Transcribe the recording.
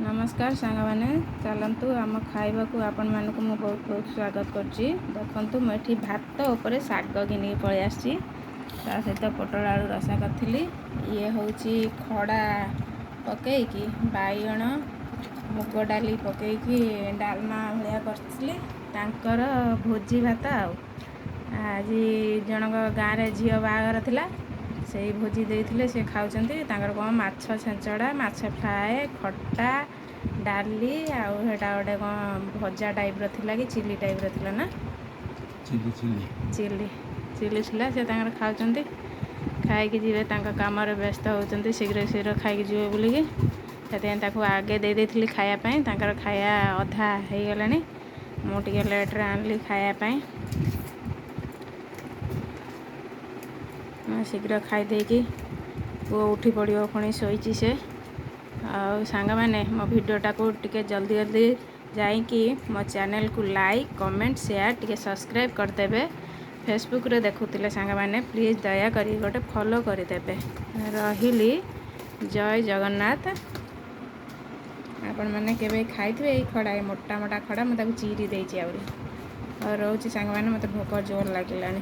ନମସ୍କାର ସାଙ୍ଗମାନେ, ଚାଲନ୍ତୁ ଆମ ଖାଇବାକୁ। ଆପଣମାନଙ୍କୁ ମୁଁ ବହୁତ ବହୁତ ସ୍ୱାଗତ କରୁଛି। ଦେଖନ୍ତୁ, ମୁଁ ଏଠି ଭାତ ଉପରେ ଶାଗ ଘିନିକି ପଳେଇ ଆସିଛି। ତା ସହିତ ପୋଟଳ ଆଳୁ ରସା କରିଥିଲି। ଇଏ ହେଉଛି ଖଡ଼ା ପକେଇକି, ବାଇଗଣ, ମୁଗ ଡାଲି ପକେଇକି ଡାଲମା ଭଳିଆ କରିଥିଲି। ତାଙ୍କର ଭୋଜି ଭାତ। ଆଉ ଆଜି ଜଣଙ୍କ ଗାଁରେ ଝିଅ ବାହାଘର ଥିଲା, ସେଇ ଭୋଜି ଦେଇଥିଲେ, ସେ ଖାଉଛନ୍ତି। ତାଙ୍କର କ'ଣ ମାଛ ଛେଞ୍ଚଡ଼ା, ମାଛ ଫ୍ରାଏ, ଖଟା, ଡାଲି, ଆଉ ସେଇଟା ଗୋଟେ କ'ଣ ଭଜା ଟାଇପ୍ର ଥିଲା କି ଚିଲି ଟାଇପ୍ର ଥିଲା ନା? Chilli, chilli. Chilli, chilli ଥିଲା। ସେ ତାଙ୍କର ଖାଉଛନ୍ତି, ଖାଇକି ଯିବେ, ତାଙ୍କ କାମରେ ବ୍ୟସ୍ତ ହେଉଛନ୍ତି, ଶୀଘ୍ର ଶୀଘ୍ର ଖାଇକି ଯିବେ ବୋଲିକି। ସେଥିପାଇଁ ତାକୁ ଆଗେ ଦେଇ ଦେଇଥିଲି ଖାଇବା ପାଇଁ। ତାଙ୍କର ଖାଇବା ଅଧା ହେଇଗଲାଣି। ମୁଁ ଟିକେ ଲେଟ୍ରେ ଆଣିଲି ଖାଇବା ପାଇଁ। ଶୀଘ୍ର ଖାଇଦେଇକି ପୁଅ ଉଠି ପଡ଼ିବ ପୁଣି, ଶୋଇଛି ସେ। ଆଉ ସାଙ୍ଗମାନେ, ମୋ ଭିଡ଼ିଓଟାକୁ ଟିକେ ଜଲ୍ଦି ଜଲ୍ଦି ଯାଇକି ମୋ ଚ୍ୟାନେଲକୁ ଲାଇକ୍, କମେଣ୍ଟ, ସେୟାର, ଟିକେ ସବସ୍କ୍ରାଇବ୍ କରିଦେବେ। ଫେସବୁକ୍ରେ ଦେଖୁଥିଲେ ସାଙ୍ଗମାନେ, ପ୍ଲିଜ୍ ଦୟାକରି ଗୋଟେ ଫଲୋ କରିଦେବେ। ରହିଲି, ଜୟ ଜଗନ୍ନାଥ। ଆପଣମାନେ କେବେ ଖାଇଥିବେ ଏଇ ଖଡ଼ା? ଏ ମୋଟା ମୋଟା ଖଡ଼ା, ମୁଁ ତାକୁ ଚିରି ଦେଇଛି ଆହୁରି। ଆଉ ରହୁଛି ସାଙ୍ଗମାନେ, ମୋତେ ଭୋକ ଜୋର ଲାଗିଲାଣି।